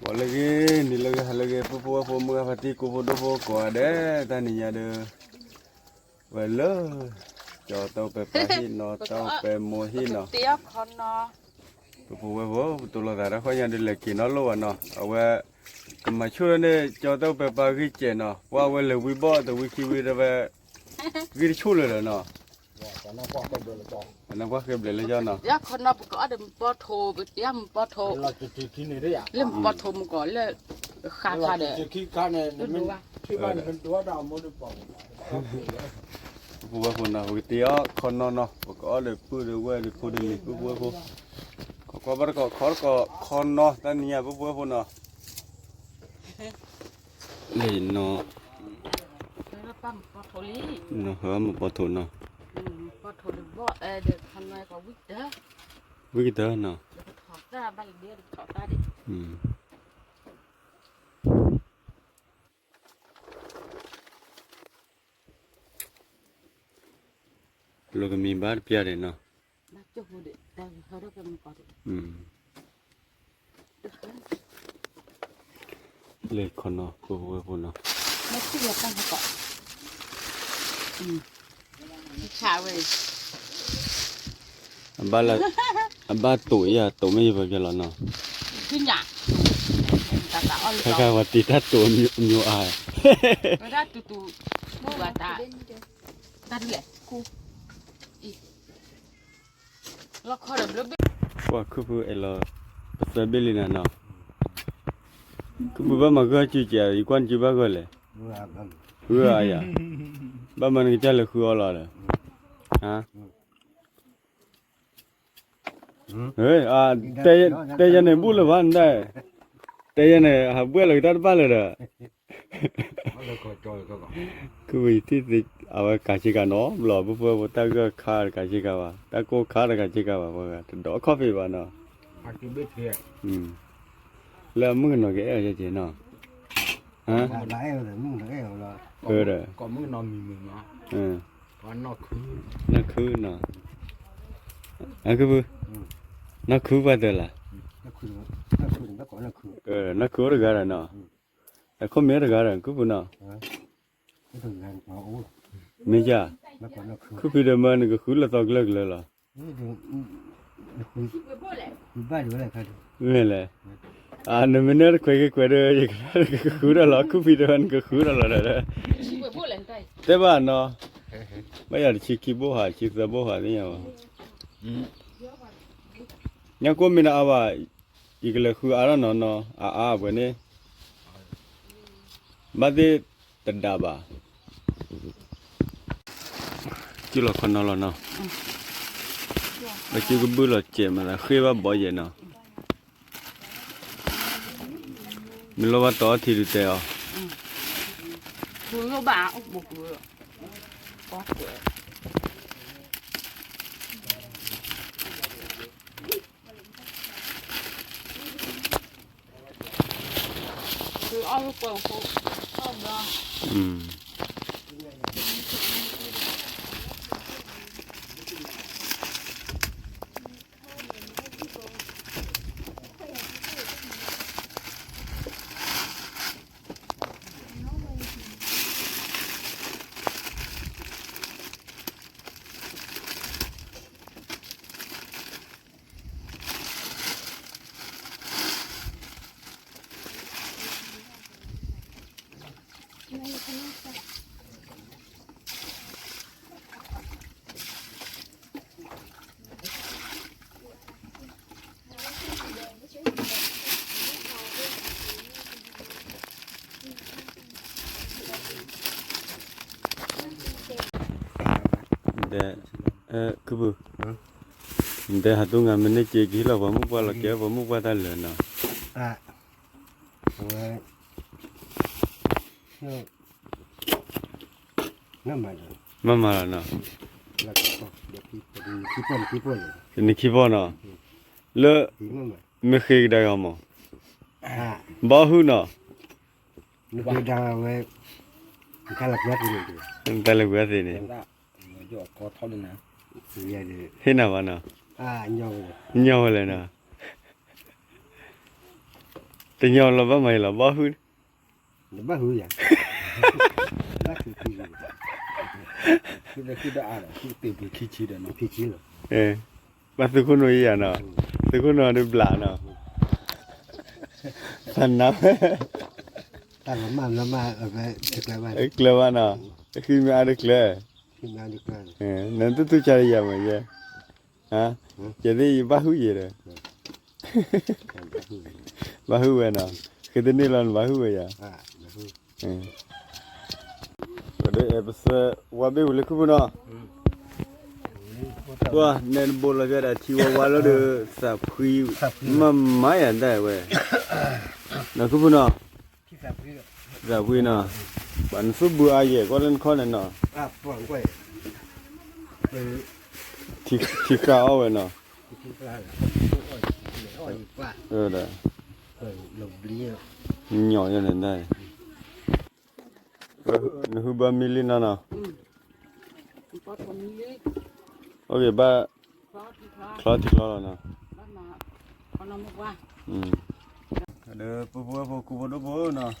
ဂီၤလၢအဂ့ၤ နံၤလၢအဂ့ၤ ဟါလၢအဂ့ၤ ပုၢ်ဖိဝဲၢ်ဖိ မုၢ်ဂၤဖါတံၢ် ကိးဖိဒိၣ်ဖိကိးဂၤဒဲး တၢ်နံၤညါဒီး ဝဲလၢ ကၠီတၢ်အိၣ်ပာ်ပာ်ဟံၣ်နီၤ တၢ်အိၣ်ပာ်မိၢ်ဟံၣ်နီၤ ပုၢ်ဖိဝဲၢ်ဖိ ပတိၢ်လိာ်သးတၢ်ဃီညါဒီး လဲၤက့ၤနီတလီၢ်ဘၣ်နီၤ အဝဲ ကမၤဆူၣ်ထီၣ်န့ၣ် ကၠီတၢ်အိၣ်ပာ်ပာ်ဂံၢ်စဲးနီၤ ပှၤဝဲလဲၤဝံဘီၣ် တဝံခံဝံတဝဲ ဂံၢ်တဆူၣ်လၢာ်လၢာ်နီၤ နပှၢ်ဃ့ဘျဲးလၢကၠီနီၤ ယခီနီၤ ပကအီၣ်ဒီးမပီထိ ပတယၢ်မပီထိ လၢမပီထိမကီးလၢ ဃါခါဒီး ပပုၢ်ဝဲၢ်ဖိနီၤ ပကတ့အီၣ်ခီနီၤနီၤ ပကအီၣ်ဒီးပုၢ်ဒီးဝဲၢ်ဒီးဖိဒီးလံၤ ပုၢ်ဖိဝဲၢ်ဖိ ခီကွၢ်ပတကိး ခီတကိး ခီနီၤ တၢ်နံၤညါ ပုၢ်ဖိဝဲၢ်ဖိနီၤ လံနီၤ နီၤ ဟဲမပီထိနီၤ ဝံကတၢၢ်နီၤ လီၤကမံၤဘၣ်တပျၢ်ဒံးနီၤ လၢခီနီၤ ပုၢ်ဖိဝဲၢ်ဖိနီၤ အဘၣ်လၢ အဘၣ်တိာ်ယၤ တိာ်မ့ၢ်ယပှဲၤပျဲလီၤနီၤ ခဲခါပှၤတ့တၢ်တိာ်အမျိုးအါ ပှၤခုၣ်ဖုအဲၣ်လီၤ ပသၢဘ့ၣ်လံနၤနီၤ ခုၣ်ဖုဘၣ်မၤဂၢၢ်စုစဲး ယကွၢ်နစုဘၣ်ဂၢၢ်လဲၣ် ဂၢၢ်အါယၤ ဘၣ်မၤနကစၢ်လဲၤဃုအီၣ်လီၤဒီး တဲယၤန့ၣ်ဘူၣ်လၢၤဘၣ်နဒၣ် တဲယၤန့ၣ် ဟးဘှဲၣ်လီၤကတၢ်တဘၣ်လၢၤဒီး ခုၣ်ဖုယထံၣ်သ့ အဝဲကးဆ့ကၤနီတဘျီ ပုၢ်ဖိဝဲၢ်ဖိ တၢ်ဂၢၢ်ခါတကးဆ့ကၤဘၣ် တၢ်ကိၢ်ခါတကးဆ့ကၤဘၣ် ပှၤဂၤတဒီးခီၣ်ဖံးဘၣ်နီၤ လၢအမုၣ်ကနီၤကအဲၣ်အီၤယဲၢ်က့ၤနီၤ အၢဒီး နီၢ်ခုနီၤ အခုဖု နီၢ်ခုပှၤတၢၢ်လၢ် နီၢ်ခုအိၣ်တဂၤဒီးနီၤ အခိၣ်မ့ၢ်အိၣ်တဂၤဒီး ခုဖုနီၤ မ့ၢ်ယၤ ခုဖံဒီးမၢနကဃုလၢသီကျၢၢ်ကျၢၢ်လီၤ မ့ၢ်လဲၣ် နမ့ၢ်နၢတခွဲးက့ၤခွဲးဒီး ယကနၣ်နကဃုဒီးလီၤ ခုဖံဒီးနကဃုဒီးလီၤဒီး တဲဘၣ်နီၤ ဘၣ်ယၤတဆံခံဘိၣ်ဟး ဆံသၢဘိၣ်ဟးသ့ၣ်ညါဘၣ် ညါကိၣ်မ့ၢ်နအါဘၣ် ယကလဲၤဃုအါထီၣ်နီၤနီၤ အါအါပှဲၤန့ၣ် ဘၣ်သ့ၣ်တဒၣ်ဘၣ် ကံၣ်လီၤခီနီၤလီၤနီၤ ပစုကဘုၣ်လီၤစဲးမး ဃ့ဘၣ်ဘီယဲၢ်နီၤ မ့ၢ်လီၤဘၣ်တီအီထံဒုးတဲအီၤ ဒီး ခုပူၤ ဒီးဟးတူၢ်ငါမ့ၢ်န့ၢ်စ့ကဟ့ၣ်လီၤပှၤမုၣ်ပှၢ်လီၤ ကဲပှၤမုၣ်ပှၢ်တၢ်လၢာ်နီၤ အဝဲ မ့ၢ်မၤလီၤနီၤ နခံဘီနီၤ လၢ မ့ၢ်ဃ့ကဒါက့ၤမး ဘီဟုနီၤ နတၢ်လဲၤကွံာ်သ့န့ၣ် ဟ့ၣ်နၤဘၣ်နီၤ ညီဝဲလဲၣ်နီၤ တညီလီၤဘၣ်မၤအံၤလီၤ ဘၣ်ဟုၣ်, ဘၣ်ဟုၣ်ယၤ, ဘၣ်ဟုၣ်, ဟုၣ်ဒီးဟုၣ်ဒီးအါဒီး ဟုၣ်တ့ၢ်ပှ့ၤခံဆံဒီးနီၤ ခံဆံလီၤ, ဘၣ်သုးခိၣ်နီၤယၤနီၤ, သုးခိၣ်နီၤဒုးဘျးနီၤ, သနါဝဲ, တၢ်လီၤမၢ်လီၤမၢ် ကျၢၤဘၣ်နီၤ, ဃံမ့ၢ်အါဒုးကျၢၤ, နတူၢ်တူၢ်ဆါယၤမ့ၢ်ယဲ, ယသ့ၣ်ယဘၣ်ဟုၣ်ယဲဒီး ဘၣ်ဟုၣ်ဝဲနီၤ, ဃ့တန့ၢ်လီၤနဘၣ်ဟုၣ်ဝဲယၤ, ပဒိးအဲၣ်ပသၢ ဝါဘ့ၣ်ဝံၤလၢခုၣ်ဖိနီၤ, ပှၤနဲၣ်တဘိလီၤပျဲဒၣ်ထံဝါဝါလီၤဒီး သးဖှံ, မၤမၤယၤဒၣ်ဝဲ, နီၤခုၣ်ဖိနီၤ, သးဖှံနီၤ, ပှၤနသူၣ်ဘုအါယဲၢ် ကွၢ်လၢနခီန့ၣ်နီၤ, ထံဃာ်အီၣ်ဝဲနီၤ, ဒီး ညီၣ်ယဲၢ်န့ၣ်ဒၣ်, နဟုဘၣ်မံလံနီၤနီၤ, အိၣ်က့ၤဘၣ်, ချီထံချီလီၤနီၤ, ဒီးပဖိဝဲဖိကူဖိဒိၣ်ဖိနီၤ,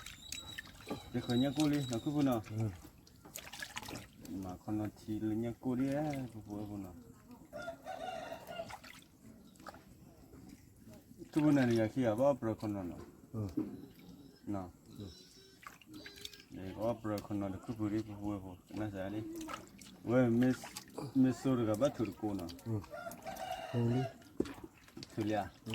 ယဃၢၤညၣ်ကိၢ်လံနီၤခုၣ်ဖိနီၤ, မၤခီနီၤထံလၢညၣ်ကိၢ်ဒ်, ပဖိဝဲဖိနီၤ ထူၣ်ဘိန့ၣ် ယၤခံဂၤဘၣ်အီၣ်ပြၢခီနီၤနီၤ, အီၣ်ပြၢခီနီၤတခုၣ်ဖုးဒ်ပဖိဝဲဖိ ကနၣ်စၢ်လံ, ဝဲ မ့ၢ်စိတဂၤဘၣ်ထုးတကိးနီၤ, ထုးလံဧါ.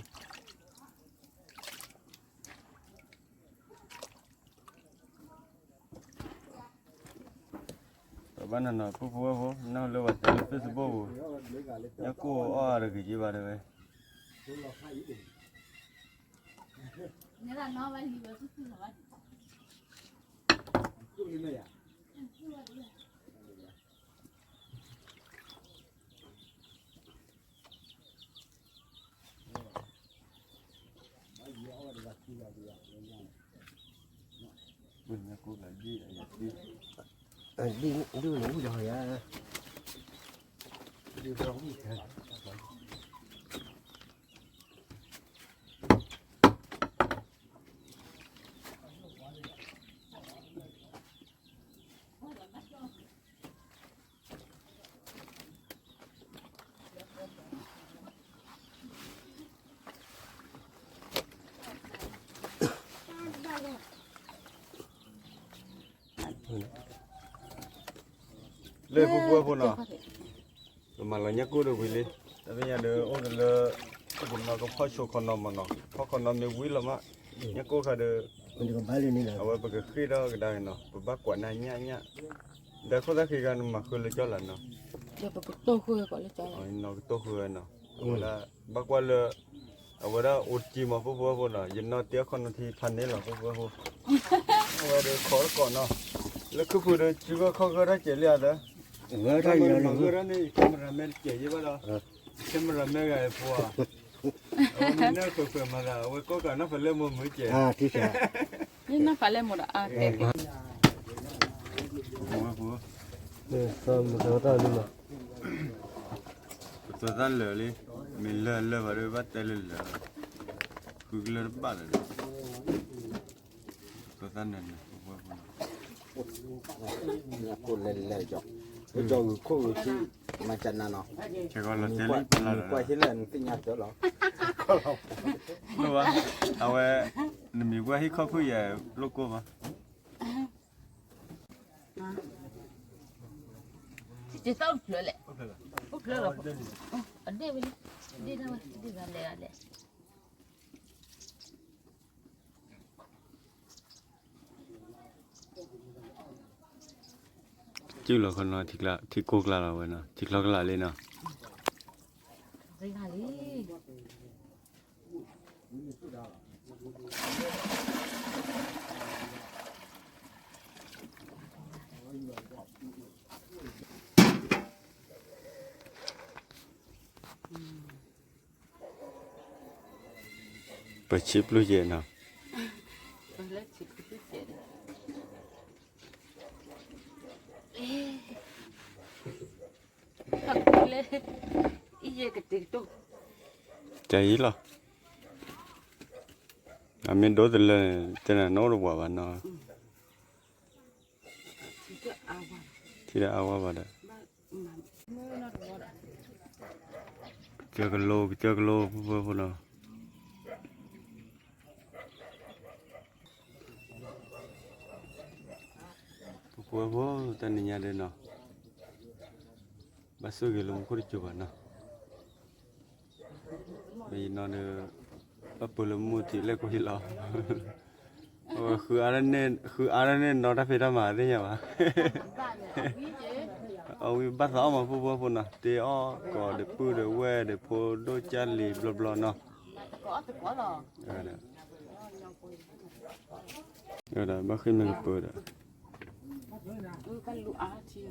ပဘၣ်နီၤနီၤ ပဖိဝဲဖိ နၢ်ဟူလၢပှၤတဲလၢ Facebook ပူၤ, ညၣ်ကိၢ်အီၣ်တဂ့ၤက့ဘၣ်တဲဝဲ. လၢပဖိဝဲဖိနီၤ, ကမၤလီၤညၣ်ကိၢ်ဒီးဝံၤလံ, တၢ်ဖဲညါဒီးအိၣ်ဒီးလၢ ကနီၤကဖီၣ်ဆိခီနီၤမနီၤ, ဖီၣ်ခီနီၤမ့ၢ်ဝံၤလီၤမး, ညၣ်ကိၢ်ခါဒီး အဝဲပကဃ့ၢ်ထီၣ်ကဒါက့ၤနီၤ, ပဘၣ်ကွၢ်နၢ်ညၣ်ညၣ်, ဒီးခိၣ်သၣ်ဃံဂၤနမၤဃုလၢကၠီလၢနီၤ, နီၤကတိၢ်ဃုဝဲနီၤ, အဝဲဒၣ် ဘၣ်ကွၢ်လၢ အဝဲဒၣ်အိၣ်တကံမး ပဖိဝဲဖိနီၤ, ယနီၢ်တ့အခီနီၤထံဖးန့ၢ်လီၤ ပဖိဝဲဖိ, အဝဲဒီးခိးတကိးနီၤ, လၢခုၣ်ဖုးဒီးစုကီၢ်ခီၣ်ဂၢၢ်ထီၣ်စဲးလံအသး, မၤဂၢၢ်ထီၣ်န့ၣ် camera man တစဲးယဲဘၣ်ဒီး, camera man ဂၤအံၤဖိဧါ, အဝဲမ့ၢ်နၢ်ဃၢၤဃၢၤမၤသး အဝဲကိးကးနီၢ်ဖးလဲၢ်မိၢ်မုာ်စဲး, နနီၢ်ဖးလဲၢ်မိၢ်ဒီးအါတဲ ပသၢသၣ်လၢာ်လံ, မ့ၢ်လၢာ်လၢာ်ဘၣ်ဒီး ဘၣ်တဲလၢလၢာ်, ဃုကလၢာ်တဘၣ်လၢာ်လံ, ပသၢသၣ်န့ၣ်န့ၣ် ပဖိဝဲဖိနီၤ, ညၣ်ကိၢ်လဲၤလဲၤကီး, ကီၢ်ဂုၤခိၣ်ဂုၤထံ, မၤကနၤနီၤ, ဆဲးကီးလီၤတဲလံပလၢ်လီၤ, ကွၢ်ဟ့လၢနသ့ၣ်ညါတၢ်လီၤ, ဘၣ်, အဝဲ, နမံၤပှၢ်ဟံၣ်ခီဖုၣ်ယဲၢ်လိၣ်ကိၢ်ဘၣ် တသီၣ်တဖျၢၣ်လဲၣ်, အိၣ်ဖျၢၣ်လီၤ, အဒ့ၣ်ဝဲလံ, ဒ့ၣ်ဒၣ်ဝဲ ဒ့ၣ်ဂၤလဲၤဂၤလဲၣ်, ကၠူၣ်လီၤခီနီၤ, ထံကိၢ်ကျါလီၤဝဲနီၤ, ထံချီကျါလံနီၤ. ပဆံးပျုၢ်ယဲၢ်နီၤ. တၢ်အံၤလီၤ. အမ့ၢ်ဒိတလၢန့ၣ် တဲနၤနီတဝၤဘၣ်နီၤ, ထံဒီးအါဝါဘၣ်ဒီး, ကစၢၢ်ကလိ ကစၢၢ်ကလိ ဖိဖိဖိနီၤ, ဖိဖိဖိ တၢ်နံၤညါဒီးနီၤ, ဘၣ်ဆိၣ်ဂ့ၤလၢမူခိၣ်တစိၤဘၣ်နီၤ. မ့ၢ်ယနီၤဒီး ဘၣ်ပၢၤလၢမူထံးလဲၣ်ကိးဟံၣ်လီၤ, ဃုအါန့ၢ်နီတၢ်ဖံးတၢ်မၤသ့ၣ်ညါဘၣ်, အဝံဘၣ်သးအီၣ်မး ဖိဖိဖိနီၤ, တ့အီၣ်ကိးဒီးပုၢ်ဒီးဝဲၢ်ဒီးဖိဒိၣ်ကၢ်လံၤဘျီဘျီနီၤ, ဒီးဘၣ်ဃ့ၢ်မ့ၢ်ကပၢၤဒီး ကၢ်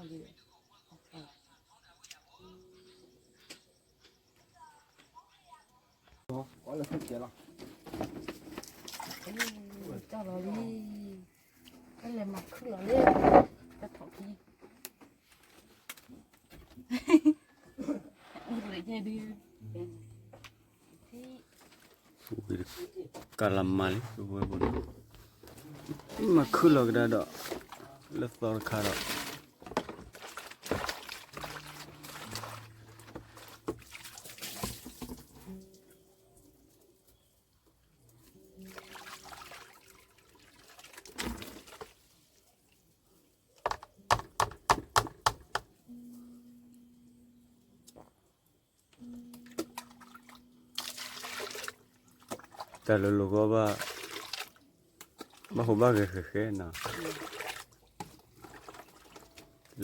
လီၤလံ, ကလဲၤမၤခုၣ်လီၤလံ, တထီၣ်ခံ, အူရ့ၣ်ညါဒုး ကၢ်လီၤမၤလံ, မၤခုၣ်လီၤကဒါဒီး လၢသီတခါဒီး တၢ်လၢလိၣ်ဂီၢ်ဘၣ်, ဘၣ်ဟူးဘၣ်ဂဲၤဃဲၤဃဲနီၤ,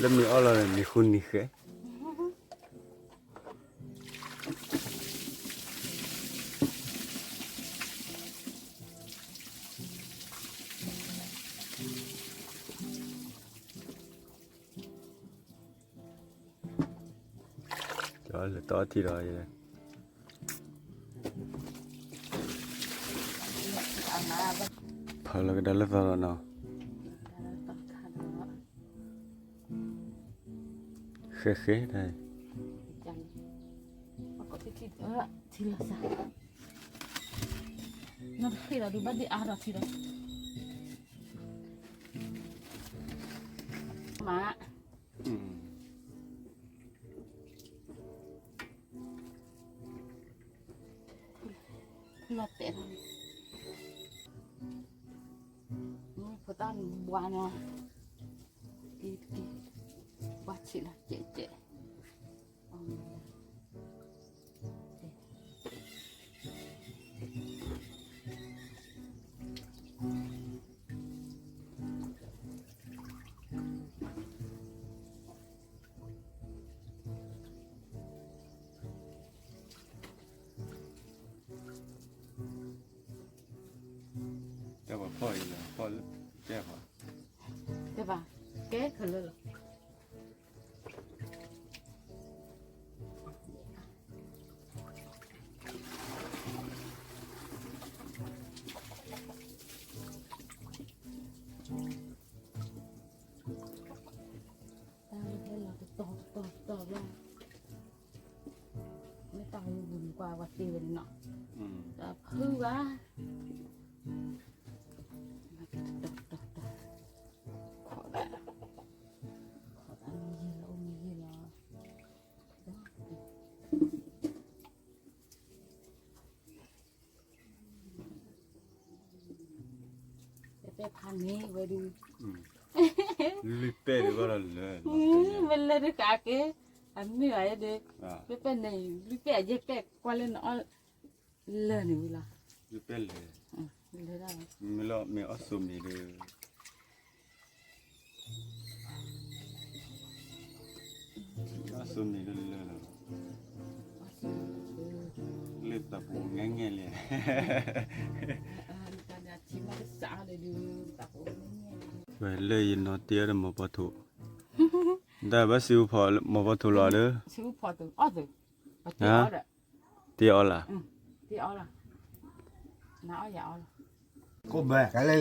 လၢမ့ၢ်အီၣ်လီၤန့ၣ် နံၤဃုနံၤဃဲ ကၠီလၢတီထံဒီး ဖးလီၤကဒါလၢသီလီၤနီၤ, ဃဲဃဲတၢ်, ထံလီၤစၢ်, နီၢ်တဃ့ၢ်ဒီးဒုးဘၣ်ဒ့အါထီၣ်ထံဒီး, မး လီၤတဲာ်လီၤ, ဖိသၣ်ဘှါနီၤ, က့ၤတက့ၢ်, ဘှါဆံးလီၤ ကဲးကဲး, တဲပှၤဖီၣ်အံၤလီၤ, ဖီၣ်လၢတဲပှၤ, တဲပှၤ, ကဲခဲလၢာ်လီၤ. တၢ်ဟဲလီၤတတီၤတတီၤတတီၤဘျီ, မ့ၢ်တၢ်ဟဲဝံၤကွၢ်ဝဲသ့ဝဲန့ၣ်နီၤ, တၢ်ဖုဘၣ်, တတီၤတတီၤ, ခိးသး, ခိးသးမ့ၢ်ယံာ်လီၤ အိၣ်မ့ၢ်ယံာ်လီၤ. ပဲပဲဖးန့ၣ်ဝဲဒုး, လွံၢ်ပဲၢ်ဒုးဘၣ်ဒီးလၢာ်, ဝဲလၢာ်တဃာ်က့ၤ, အမ့ၢ်ဘၣ်ယဲဒုး, ပဲပဲၢ်န့ၣ် လွံၢ်ပဲၢ်အယဲၢ်ပဲၢ်ကွၢ်လၢနအီၣ်လၢာ်န့ၣ်ဝံၤလီၤ. လွံၢ်ပဲၢ်လၢာ်, လၢာ်ဒၣ်, မ့ၢ်လီၤမ့ၢ်အီၣ်စိမ့ၤဒုး အီၣ်စိမ့ၤလၢလၢလီၤ, လၢသးပူၤငဲၤငဲၤလံ, ဝဲလၢယနီၢ်တ့အီၣ်ဒီးမီၤပီထူး, တၢ်ဘၣ်စံးဖိ မီၤပီထူးလီၤလၢ, စံးဖိ အီၣ်သု, အီၣ်သု, အီၣ်သု, တ့အီၣ်လၢ, တ့အီၣ်လၢ, နအီၣ်ယၤအီၣ်လၢ, ကိၣ်ဘၢ, ကလဲ,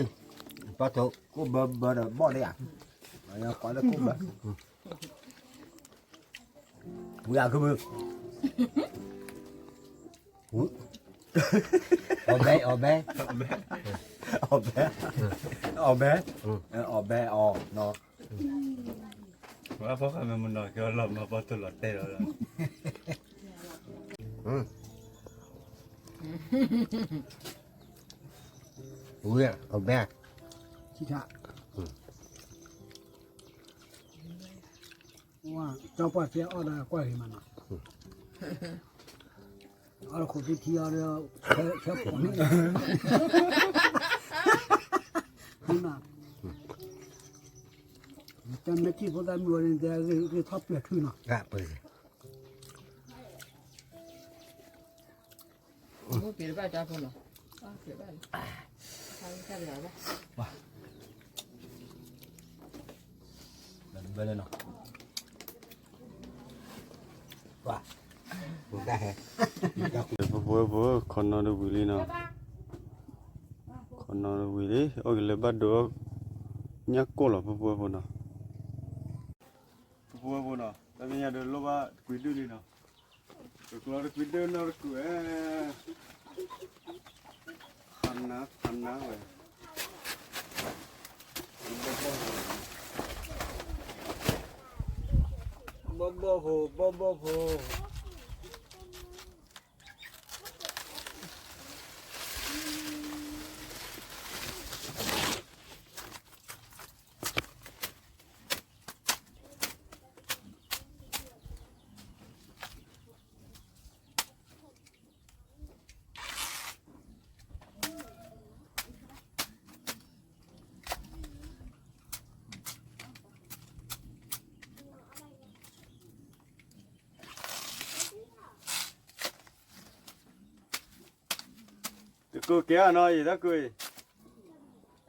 ပှၤထိ, ကိၣ်ဘၢဘၢဒီးဘီၣ်ဒၣ်ယၤ, ကွၢ်လၢကိၣ်ဘၢ, ဝံၤအကဘု, အီၣ်ဘဲ, အီၣ်ဘဲ, အီၣ်ဘဲ, အီၣ်ဘဲ, အီၣ်ဘဲ, အီၣ်နီၤ, ဝဲဖီဃာ်မ့ၢ်မနီၤက့ၤအီၤလီၤ မၤပီၣ်တိၢ်လီၤတဲာ်လီၤလီၤ, ဝံၤအီၣ်ဘဲ, ထံထါ, ကၠီပှၢ်သ့အီၣ်ဒီးကွၢ်ဂ့ၤမးနီၤ, အီၣ်လၢခိၣ်သ့ထံအီၤဒီး, ဆၢဖှိၣ်န့ၣ်, တမ့ၢ်ထံၣ်ဖိသၣ်မုၣ်ဝဲန့ၣ် တဲဂ့ၤထီၣ်ပျဲၢ်ထုနီၤ, ပဝဲဖိ ခီနီတဝံၤလံနီၤ, ခီနီတဝံၤလံ အိၣ်က့ၤလၢဘၣ်ဒိ ညၣ်ကိၢ်လီၤ ပဝဲဖိနီၤ, ပဝဲဖိနီၤ တၢ်ပညိၣ်ဒီးလိၣ်ဘၣ်တကွံဒုၣ်လံနီၤ, တကျီတကွံဒုၣ်နီတကွံၣ်, ဖးနါ ဖးနါဝဲ, ဘီၣ်ဘီၣ်ဖိ, ဘီၣ်ဘီၣ်ဖိ, တကိးကဲနီၤ ယတၢ်ကိး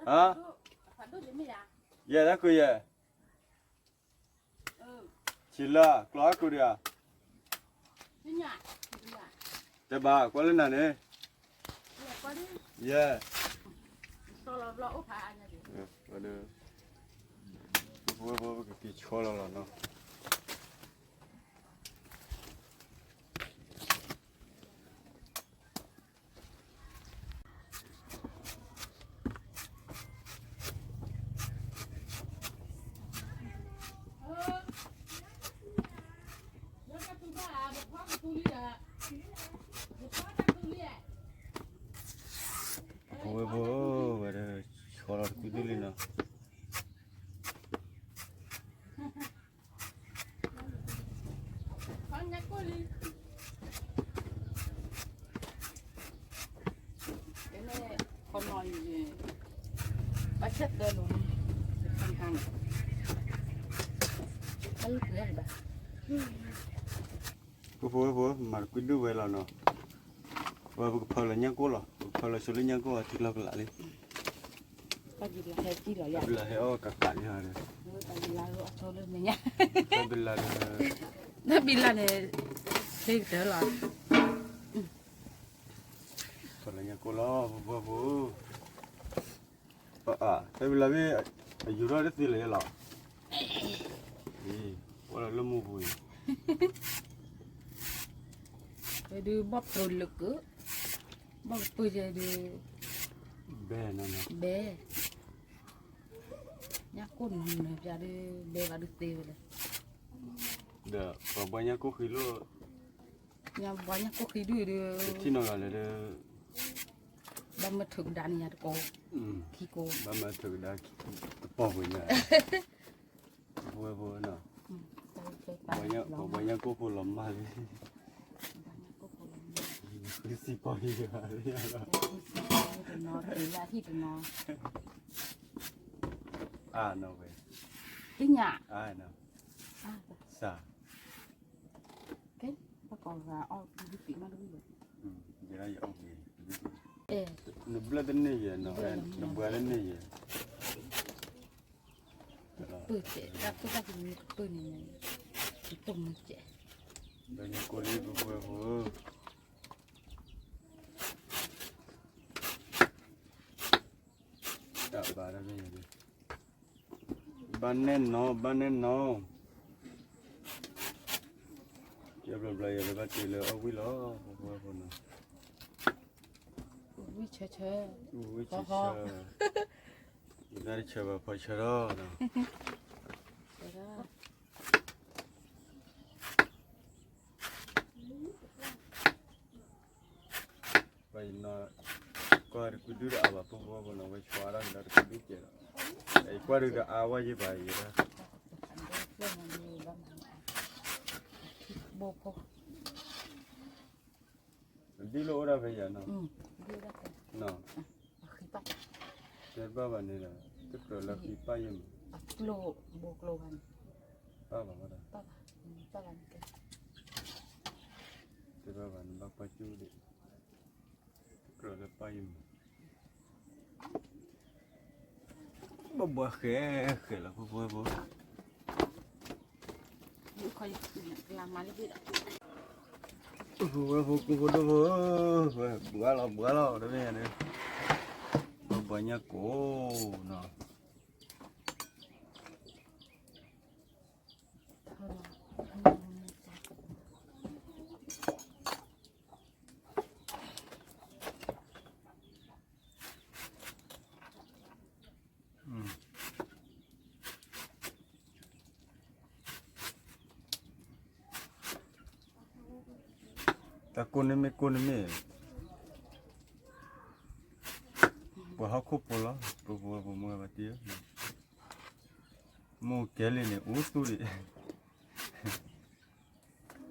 အံၤ, ယဲတၢ်ကိးယဲ, ဆံးလၢကျီအကိးဒံးဧါ, တဲဘၣ်ကွၢ်လၢနၤန့ၣ်, ယဲ, ပဝဲဖိပကက့ၤဆီလီၤလီၤနီၤ. ပဝဲဖိဝဲဒၣ် ဆီလီၤတကူဒုၣ်လံနီၤ. ပဖိဝဲဖိ မၤတကူဒုၣ်ဝဲလီၤနီၤ. ဝဲပကဖၢလီၤညၣ်ကိၢ်လီၤ, ပကဖၢလီၤဆိလၢညၣ်ကိၢ်အထံလီၢ်ကလာ်လံ. တၢ်ဘံလါဟဲအီၣ်ကကးန့ၣ်, တၢ်ဘံလါန့ၣ်, တၢ်ဘံလါန့ၣ်, ဆ့ကတၢၢ်လီၤ. ဖၢလီၤညၣ်ကိၢ်လီၤ ပဖိဝဲဖိ. တၢ်ဘံလါမ့ၢ် အယူၤထီၣ်တသ့လၢၤလီၤ. ပှၤလၢလၢမူပူၤအံၤ ဝဲဒုးဘီၣ်ပြိၤလၢကၢ, ဘီၣ်ကပၢၢ်ယဲဒုး, ဘဲ, ဘဲ, ညၣ်ကိၢ်နၢၤနၢၤပျၢ်ဒုး ဘဲဘၣ်ဒုးသ့ဝဲလဲၣ်. ဒီးပှၤဘှါညၣ်ကိၢ်ဃံလိၣ်, ညၣ်ဘှါညၣ်ကိၢ်ဃံဒုၣ်ဒုး, ထံၣ်နီၢ်ဂၤလၢဒုး, ဘၣ်မၢထုးကဒါန့ၣ်ညါတကိး, ခံကိး, ဘၣ်မၢထုးကဒါတပီၢ်ပှ့ၤညါ, ပဝဲဖိနီၤ, ပှၤဘှါညၣ်ကိၢ်ဖိလီၤမၢ်လံ, ဃုစံပီၢ်ယဲၢ်, တနီၤ, အါနီၤဝဲ, သ့ၣ်ညါ, စး ကဲ, ဘၣ်ကိးဂၤအီၣ်ဒုးသ့ၣ်မးတဝံၤဘၣ်, နဘျၢၣ်တန့ၢ်ယဲၢ်, နဘှါတန့ၢ်ယဲၢ်, ပၢၢ်စဲး, တၢ်ပၢၢ်တၢ်ကမံၤကပၢၢ်န့ၣ်, ကတိၢ်မုၢ်စဲး, ဒီးညါကိၣ်လံ ပှၤဖိဝဲၢ်ဖိဧၢ, တၢ်ဘၣ်တၢ်မ့ၢ်ယၤ, ဘၣ်နဲၣ်နီၤ ဘၣ်နဲၣ်နီၤ, ကဲဘျီဘျီယၤလၢဘၣ်တ့လၢအီၣ်ဝံၣ်လီၤ ပှၤဖိဝဲၢ်ဖိနီၤ, ဝံၣ်ဆၢဆၢ, ဝံၣ်ဆၢဆၢ, ယသးတဆၢဘၣ်ဖီဆၢထီၣ်နီၤ ပှၤယနီၤ, ကွၢ်တကုဒုတအါဘၣ် ပှၤဖိဝဲၢ်ဖိနီၤ ဝဲဆှါဒၣ်န့ၣ်ဒီးတကုဒုကဲလီၤ, ကွၢ်ဒုတအါဝဲယဘၣ်ယဲဒၣ်, ဒ်လိၣ်အိၣ်ဒၣ်ဖဲယၤနီၤ, တဲတဘၣ်ဘၣ်န့ၣ်ဒီး တကြၢးလၢဃံပၢ်ယဲၢ်မး, ပၢ်ဘၣ်ဝဲဒၣ်, တဲဘၣ်ဘၣ်န့ၣ်ဘၣ်ကွၢ်ကၠူၣ်ဒံး, တကြၢးလၢပၢ်ယဲၢ်မး, ဘၣ်ဘှါဃဲဃဲလီၤ ပှၤဖိဝဲၢ်ဖိ, ပှၤဖိဝဲၢ်ဖိ ကိၣ်ဖိဒိၣ်ဖိဧၢ, ဘှါလီၤ ဘှါလီၤ တမ့ၢ်န့ၣ်, ပှၤဘှါညၣ်ကိၣ်နီၤ တၢ်ကိၢ်န့ၣ်မ့ၢ်ကိၢ်န့ၣ်မ့ၢ်, ပှၤဟီၣ်ခိၣ်ဖိလီၤ ပှၤဖိဝဲၢ်ဖိမုၢ်ဂၤဘၣ်တ့ၢ်, မိၢ်ကဲလံန့ၣ် အိၣ်သူၣ်ဒံး,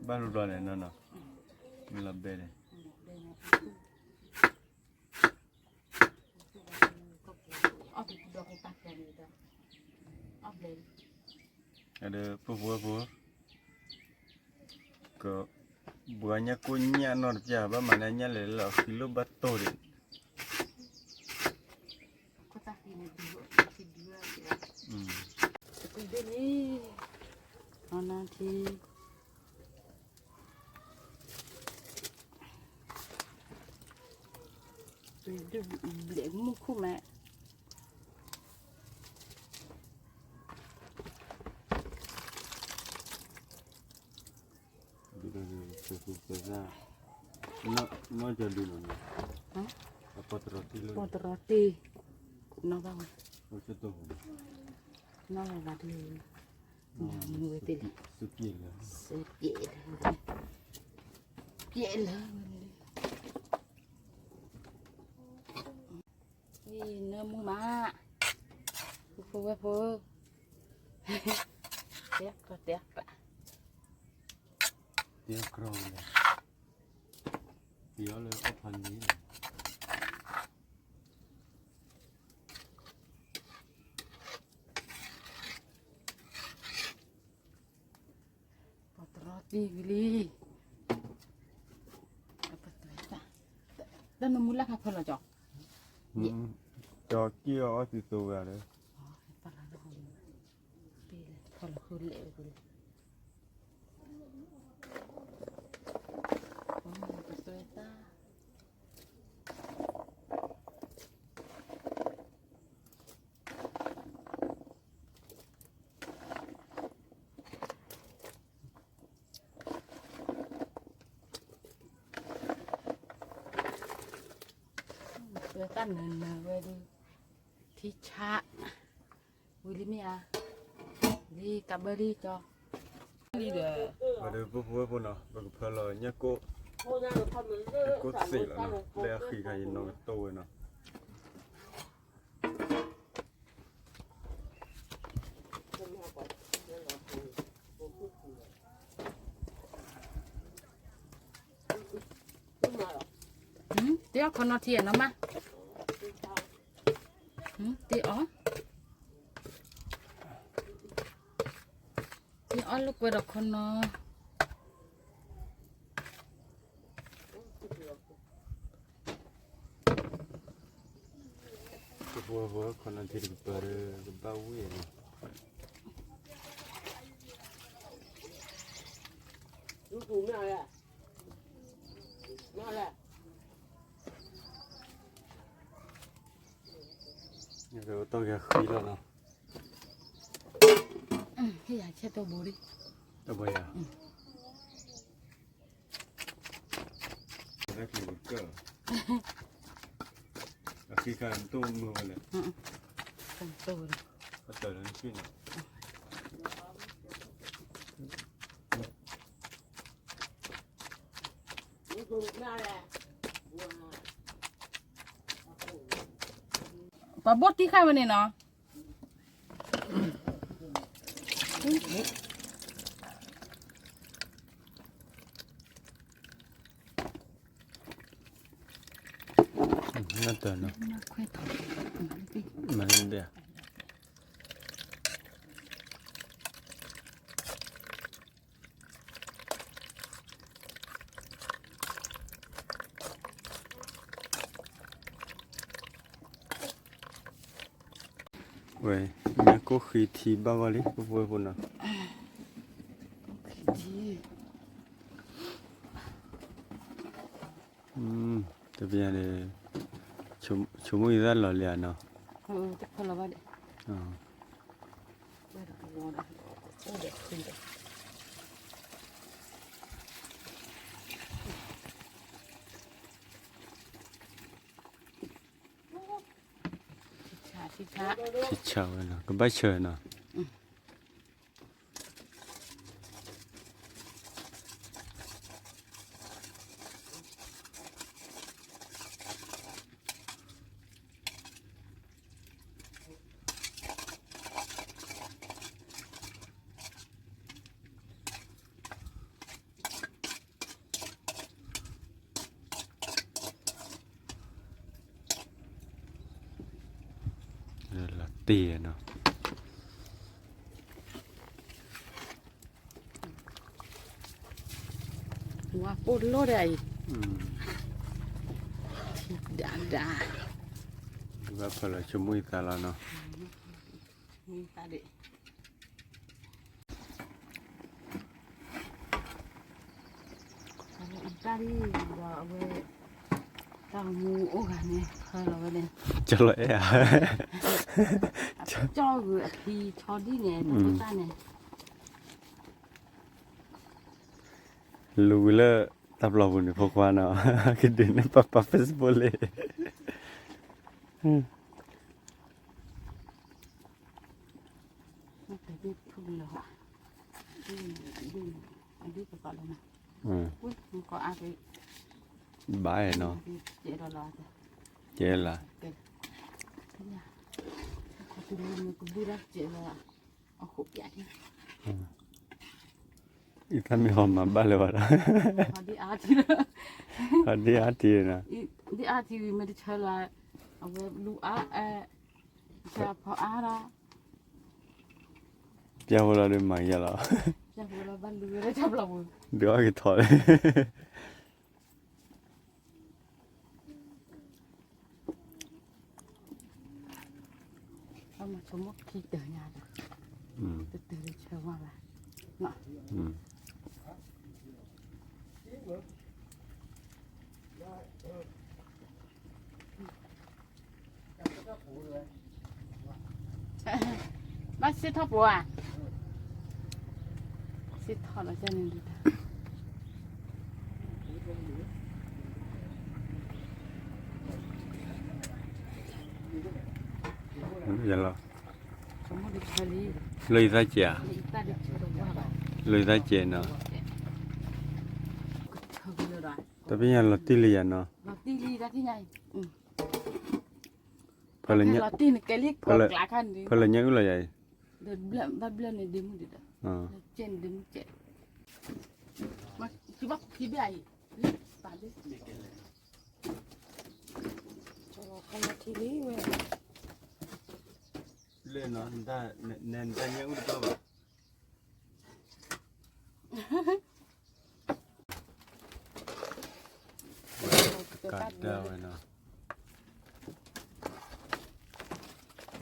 ဘၣ်လိဘျီန့ၣ်နီၤနီၤ, မ့ၢ်လီၤဘဲန့ၣ် ဒီးပှၤဖိဝဲၢ်ဖိ, ကဘှါညၣ်ကိၣ်ညၣ်နီတပျၢ် ဘၣ်မၤန့ၢ်ညၣ်လဲၤလၢအဃံလိၣ်ဘၣ်တိၢ်ဒံး, အဃိသတးန့ၣ်, ဒ်န့ၣ်, အနထံ ဒုးဘျဲးမုၢ်ခိၣ်မး, ဒုး, နီၢ်ကဒုးနီၤ, ပီၢ်တရီတံၢ်လၢ, ပီၢ်တရီတံၢ်, နီၢ်ဘၣ်ဝဲ, နီၢ်ဘၣ်ဝဲဒုး, မ့ၢ်ဝဲသ့ၣ်လီၤ, စပျဲၢ်လၢ, စပျဲၢ်လၢ, စပျဲၢ်လၢ, ဝံၤနၢမူမး, ပှၤဖိဝဲၢ်ဖိ, တဲကြၢးတဲကြၢး, တဲကြၢးလၢ, တဲအီၤလၢအီၣ်ဖးန့ၣ်, ပီၢ်တရီတံၢ်ဝံၤလံ, တၢ်နမူလၢ်ခါဖၢလီၤကၠီ, ကၠီက့ၢ်အီၤအီၣ်သံသိဝဲဒၣ်, ဖၢလီၤဃုလဲၣ်ဝဲလံ, ပသွဲတၢ် ပသွဲတၢ်နၢၤနၢၤဝဲဒၣ်, ထံဆး, ဝံၤလံမ့ၢ်ဧါ, လံကးဘၢလံကၠီ, လံဒီး, ပှၤဒီးပှၤဖိဝဲၢ်ဖိနီၤ ပကဖၢလီၤညၣ်ကိၣ်, ညၣ်ကိၣ်သ့ၣ်လီၤနီၤ လၢအဃံခါယနီၢ်ကတိၢ်ဝဲနီၤ တ့အီၣ်ခီနီၤထံနီၤမး, တ့အီၣ်, တ့အီၣ်လိာ်ကွဲဒီးခီနီၤ ကပှၤဝဲခီနီၤထံတကပၤဒီး ကဘၣ်ဝံၣ်အီၤလီၤ. တီၢ်က့ၤဃံလီၤနီၤ, ဟ့ၣ်ယၤဆဲးတီၢ်ဘိလံ, တီၢ်ဘိယၤ, အဃံခါတိၢ်မုၢ်ဝဲလဲၣ်, တိၢ်ဝဲလဲၣ်, အတၢ်လၢနစ့ၢ်နီၤ ပှၤဘိၣ်တံၢ်ဃာ်ဝဲန့ၣ်နီၤ, နတၢ်နီၤ, မၤလၢဒဲး ဝဲ, မ့ၢ်ကိၣ်ဃံထံဘၣ်ဂီၢ်လံ ပှၤဖိနီၤ, တပျၢ်န့ၣ်, ဆိကမိၣ်အံၤသၣ်လီၤလံဧါနီၤ, တဖၢလီၤဘၣ်ဒဲး ဆံးဆါဝဲနီၤ, ကဘၣ်ဆၢနီၤ. လီၤတံၢ်နီၤ, ဝါပိၢ်လီၤဒၣ်အံၤ, ထံဒၣ်ဒၣ်, ဘၣ်ဖၢလီၤဆိကမိၣ်အံၤသၣ်လီၤနီၤ, မ့ၢ်သၣ်ဒံး အတၢ်ဒ်ဒီးအဝဲ တၢ်မူအိၣ်ဂၤန့ၣ် ဖၢလီၤဝဲန့ၣ်, ကၠီလီၤအဲၣ်ဧါ, ကၠီဂုာ်အဖံဆီဒံၣ်န့ၣ် တၢ်န့ၣ် လူၤဝံၤလၢတၢ်ပျီပူၤန့ၣ် ဖိခွါနီၤ, ကဒုးန့ၢ်ပၢ်ပၢ် Facebook လံ. ဘၣ်နီၤ, ကဲလၢ, အံၤသၣ်မ့ၢ်ဟီမၤဘၣ်လၢၤဘၣ်ဒီး, ဒ်အါထံနီၤ, ဒ်အါထံမ့ၢ်တဆၢလၢၤ, အဝဲလူၤအါ, ဖီအါဒီး, ပျၢ်ဖိလီၤဒီးမၤယၤလီၤ, ဒုးအီၣ်က့ၤထီၣ်လံ. ဘၣ်စ့ထီၣ်ပှၤဧါ, စ့ထီၣ်လီၤန့ၣ်ဒုးတၢ်, ယလီၤ, လၢယသးကဲးဧါ, လၢယသးကဲးနီၤ, တပညါလီၤတံၢ်လံယၤနီၤ, ဖဲလၢညါအုၣ်လီၤယၤအံၤ, လၢနီၤ, နတၢ်ညါအုၣ်တဘၣ်ဘၣ်. ကးဒၢဝဲနီၤ,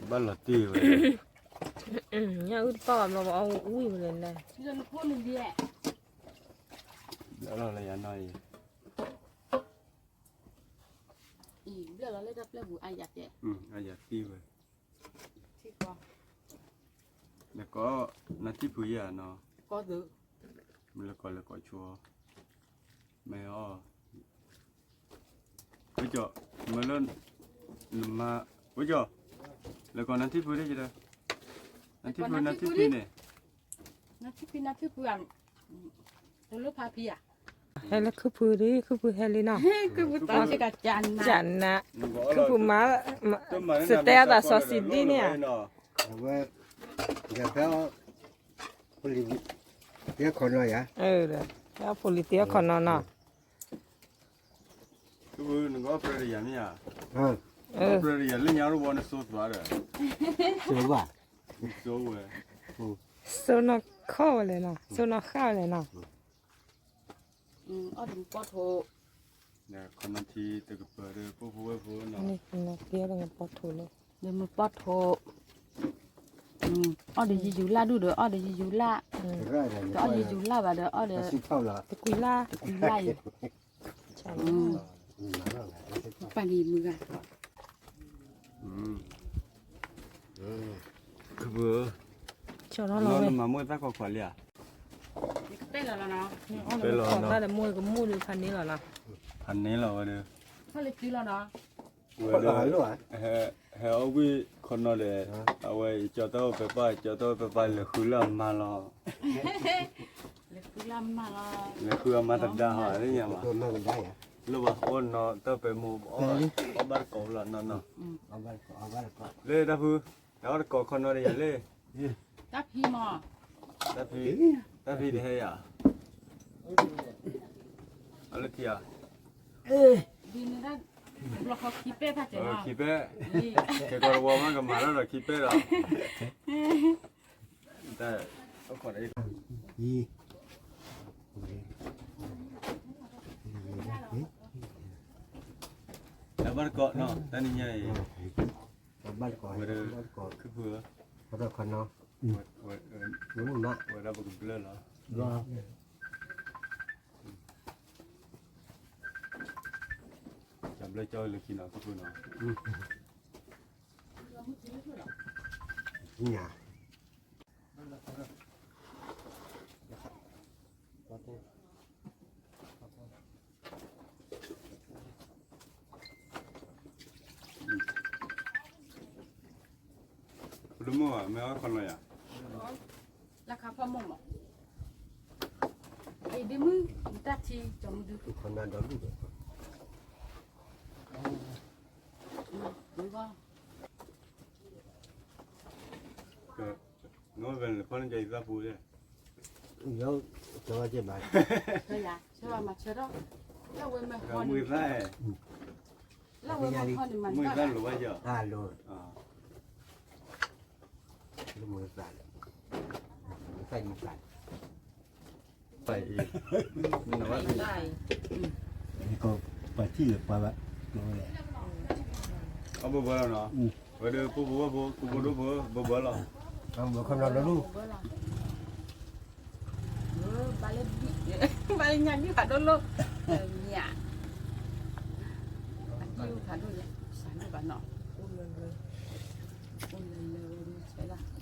ဘၣ်လီၤတံၢ်ဝဲ, ညၣ်အုၣ်တပၣ်ဘၣ်ဘျီဘၣ်အီၣ်ဝံၣ်ဝဲလဲၣ်လဲၣ်. လီၤလၢယၤနီၢ်အံၤ, အံၤဘျၢၣ်လီၤလၢတၢ်ပျဲၢ်ပူၤအါယၤတဲ, အါယၤသံဝဲ, ထံကီ, နကိး, နထံၣ်ဖုယၤနီၤ, ကီသု, မ့ၢ်လၢကိးလၢကိးဆိ, မ့ၢ်အီၤ ပကၠီ, မ့ၢ်လၢ, နမၤ, ပကၠီ, လဲၤကိးနထံၣ်ဖုဒ်ယၤဒီး, နထံၣ်ဖု နထံၣ်ဖုန့ၣ်, နထံၣ်ဖု နထံၣ်ဖုဧါ, တလိၣ်ဖးဖံဧါ, ဟဲလၢခုၣ်ဖုဒ် ခုၣ်ဖုဟဲလံနီၤ, ခုၣ်ဖုတၢ်စ့ကၤကနး, ခုၣ်ဖုမၤ, စတဲအသးစီဆှံဒ်န့ၣ်ဧါ, အဝဲ, ယဖဲ ဖိလံၤသ့အခီနီၤယၤ, ဖဲဖိလံၤသ့အခီနီၤနီၤ, နကအီၣ်ပြၢတယၤမ့ၢ်ဧါ, အီၣ်ပြၢတယၤလၢညါတဝီနစိသွါဒီး, စိဝဲ, စိဝဲ, စိနီၢ်ခီၣ်ဝဲလဲၣ်နီၤ စိနီၢ်ဃၣ်ဝဲလဲၣ်နီၤ, အီၣ်တမူပီၣ်ထိး, ခီနီၤထံတကပၤဒီး ဖိဖိဝဲဖိနီၤ, ပီၣ်ထိးလၢ, မူပီၣ်ထိး, အီၣ်ဒီးယယူၤလၢ်ဒူၣ်ဒီး အီၣ်ဒီးယယူၤလၢ်, ဒီးအီၣ်ဒီးယယူၤလၢ်ဘၣ်ဒီး အီၣ်ဒီး, တကွံလၢ်, တကွံလၢ်အံၤ, ပာ်လံမုၢ်ဂၤ ကဘု, ကၠီထီၣ်လီၤဝဲ, နမၤမိၢ်သၣ်ခွါခွါလံဧါ, တၢ်ဒီးမိၢ်ကမူၣ်ဒီးဖးန့ၢ်လီၤနီၤ, ဖးန့ၢ်လီၤဝဲဒီး, ဝဲဒီး, ဟဲအီၣ်ဝံၣ်ခီနီၤဒီး, အဝဲယကၠီတၢ်အိၣ်ဖဲပၢ် ယကၠီတၢ်အိၣ်ဖဲပၢ် ယကၠီတၢ်အိၣ်ဖဲပၢ် လဲၤဃုလၢအမါလီၤ, လဲၤဃုအမါတဒါဟီ, လၢပှၤအိၣ်နီၤတၢ်ဖဲမိၢ်, အီၣ်ဘၣ်တကိးလီၤနီၤနီၤ, လၢတၢ်ဖု, တၢ်အီၣ်တကိးခီနီၤဒီးယၤလၢ, တၢ်ဖံမး, တၢ်ဖံ, တၢ်ဖံတဟဲယၤ, အလၢခံဧါ, ခံပဲ, ခဲကီးတဝီမးကမၤလၢဒီးခံပဲဒီး, တၢ်, တၢ်ဘၣ်တကိး, တၢ်နံၤညါအံၤ, ဝဲဒီး, ခုၣ်ဖု, ဝဲဒၣ်ပကဘျၢလီၤ, တၢ်ဘျၢကၠီလၢခံနီၤ ခုၣ်ဖုနီၤ, ပဒိၣ်မိၢ်ဧၢ မ့ၢ်အီၣ်ခီနီၤယၤ, လၢခါဖီမိၢ်မး, အံၤဒ်မုၢ်တၢ်ထံကီမုၢ်ဒု, ခီနီၤဒီဒူၣ်ဒီး, နဝဲဖဲန့ၣ် ဖီန့ၢ်ကၠီယသၣ်ပူၤလဲၣ်, ဆၢဘၣ်က့ၤဘၣ်, ဆၢဘၣ်မၤဆၢထီၣ်, လၢဝဲမ့ၢ်ခီန့ၣ်, လၢဝဲမ့ၢ်ခီန့ၣ်မၤန့ၢ်ဘၣ်, လၢမ့ၢ်သၣ်လၢ, မ့ၢ်သၣ်ဒ်သၣ်, ပှၤအံၤ, ပှၤထံၣ်လၢပှၤဘၣ်, အဘၢဘၢလီၤနီၤ, ဝဲဒီးပူဖိဝဲၢ်ဖိ ကူဖိဒိၣ်ဖိ ဘၢဘၢလီၤ, ဘၢခီနီၤလီၤဒူၣ်, ဘၣ်လၢ, ဘၣ်လၢညါဒ်ဖးဒိၣ်လိၣ်, မ့ၢ်ဧါ, အကံၢ်ဖးဒိၣ်ညါ, စးဒိၣ်ဘၣ်နီၤ, အိၣ်လၢလၢ, အိၣ်လၢလၢဝဲဒၣ်,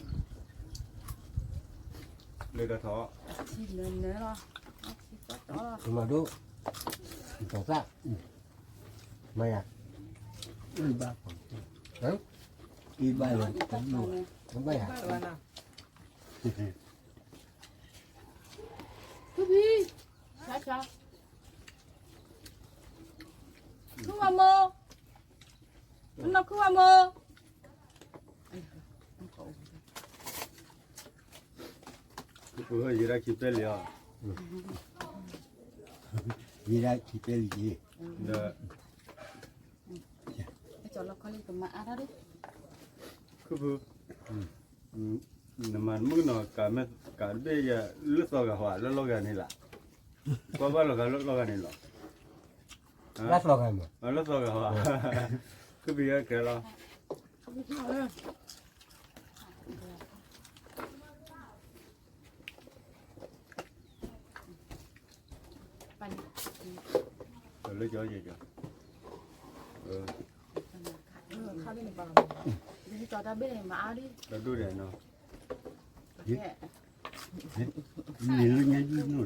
လၢတၢ်ထီၣ်, ထံလၢလၢလီၤ, ထံတီတီလီၤ, မၤဒိၣ်, တသၣ်, မၤယၤ, အံဘၣ်, အံဘၣ်လီၤ, ဘၣ်ယၤ, ခုၣ်ဖံ, ဆါဆါ, ခုၣ်ဝါမိၢ်, နီၢ်ခုၣ်ဝါမိၢ်, ယဲဒၣ်ခံပဲလံဧါ, ယဲဒၣ်ခံပဲလံ, ဒီး, ခုၣ်ဖု, နမၤမုၣ်ကနီၤ ကးဘ့ၣ်ယၤလၢသီဂၤဟီ လၢလီၢ်ဂၤန့ၣ်လီၤ, ကွၢ်ဘၣ်လီၤဂၤလၢလီၢ်ဂၤန့ၣ်လီၤ, လၢသီဂၤမး, လၢသီဂၤဟီ, ခုၣ်ဖုယဲကဲလီၤ. အ လၢကၠီကၠီ, ခါဘ့ၣ်န့ၣ်ပှၤ, ဒီးတၢ်ဘ့ၣ်န့ၣ်မၤအါဒံး, ဒီးဒိၣ်ဒဲးနီၤ, န့ၣ်လၢညါဒ်နီၤ,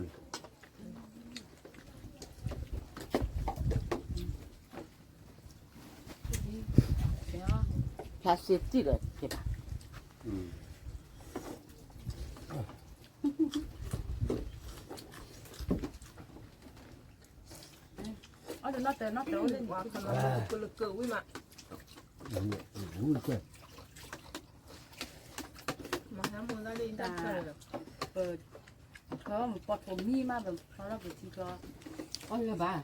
ဖျါစ့တံၢ်ဒီးက့ၤဘၣ်. အီၣ်တနီၣ်တဲနီၣ်တဲအိၣ်လၢနကလကဝံၣ်မး, မၤဟဲမူဒါလံတၢ်ခဲလၢာ်, ပထီမပီထိးမံမး ပထီထီၣ်ပထံကီ, အီၣ်လၢဘၣ်,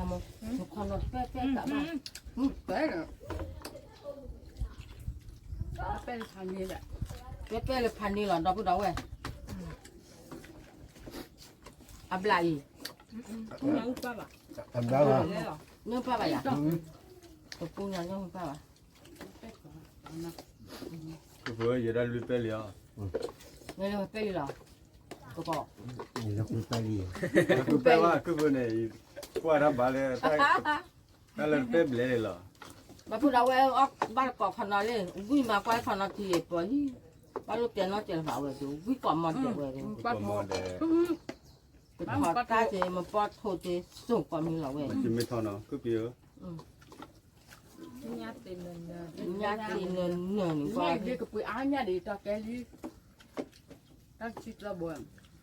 မခီနီၤတဲတဲတၢ်ဘၣ်, တဲလၢ ပဲပဲလၢဖးန့ၣ်လီၤ ဒီပုၢ်ဒီဝဲၢ်, အဘျးအံၤ, နပၢ်ဘၣ်ယၤ, ပပူညါနပၢ်ဘၣ်, ကပၢယဲဒၣ်လွံၢ်ပဲလံၤအီၤ, နလၢပဲလံၤလီၤ, ကပၢ, ပဲလံၤ, ကပၢဘၣ် ကပၢန့ၣ်, ကွၢ်တၢ်ဘၣ်လၢ တၢ်လၢတပဲဘျဲၣ်လီၤ, ဒီပုၢ်ဒီဝဲၢ်အီၣ်ဘၣ်တကိးခီနီၤလံ, ဝံၣ်မၤကွၢ်ခီနီၤထံအံၤပှၤဟံၣ်, ဘၣ်လိၣ်တဲနီၣ်တဲလၢၤဘၣ်ဝဲဒီး ဝံၣ်ကိးမီၤဒဲးဝဲဒီး, ကထီၣ်တၢ်က့ၤ မပီထိးက့ၤ စိာ်ကိးမံၤလီၤဝဲ, မ့ၢ်ထီၣ်နီၤ ကပၢ, ညါသ့ၣ်နၢၤနၢၤန့ၣ်, ကပၢအါညါဒံး တီၢ်ကဲလံ, တၢ်ဆံကျီဘိ,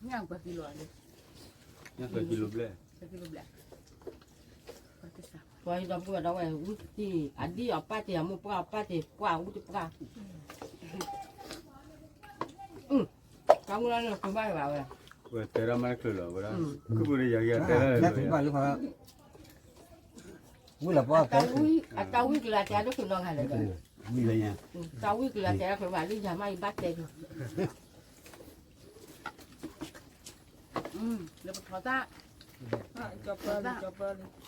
ညၣ်ပှၤကံလိာ်, ညၣ်ပှၤကံလိာ်ဘျဲၣ်, ပှၤဒီပုၢ်ဒီဝဲၢ် ဝံၣ်တံၢ် အဒံၣ်အီၤပၢ်တ့ၢ် အမိၢ်ပှၢ်အီၤပၢ်တ့ၢ် ပှၢ်ဝံၣ်တပှၢ်, တၢ်မူလၢလၢကဘၣ်ဘၣ်ဝဲ, ဝဲတဲဒၣ်မးတချုးလီၤဝဲဒၣ်, ခုပူၤန့ၣ်ယၤယၤတဲဒၣ်လၢ ဝံၣ်လီၤပှၤ, အတၢ်ဝံၣ်ကလၤတဲဒိၣ်ကနီၤဂၤလၢာ်, တၢ်ဝံၣ်ကလၤတဲဒိၣ်ကဘၣ်လံ ယၤမးယဘၣ်တဲဒိၣ်, လၢပထီၣ်တၢ်, ထီၣ်တၢ်ပၢၢ်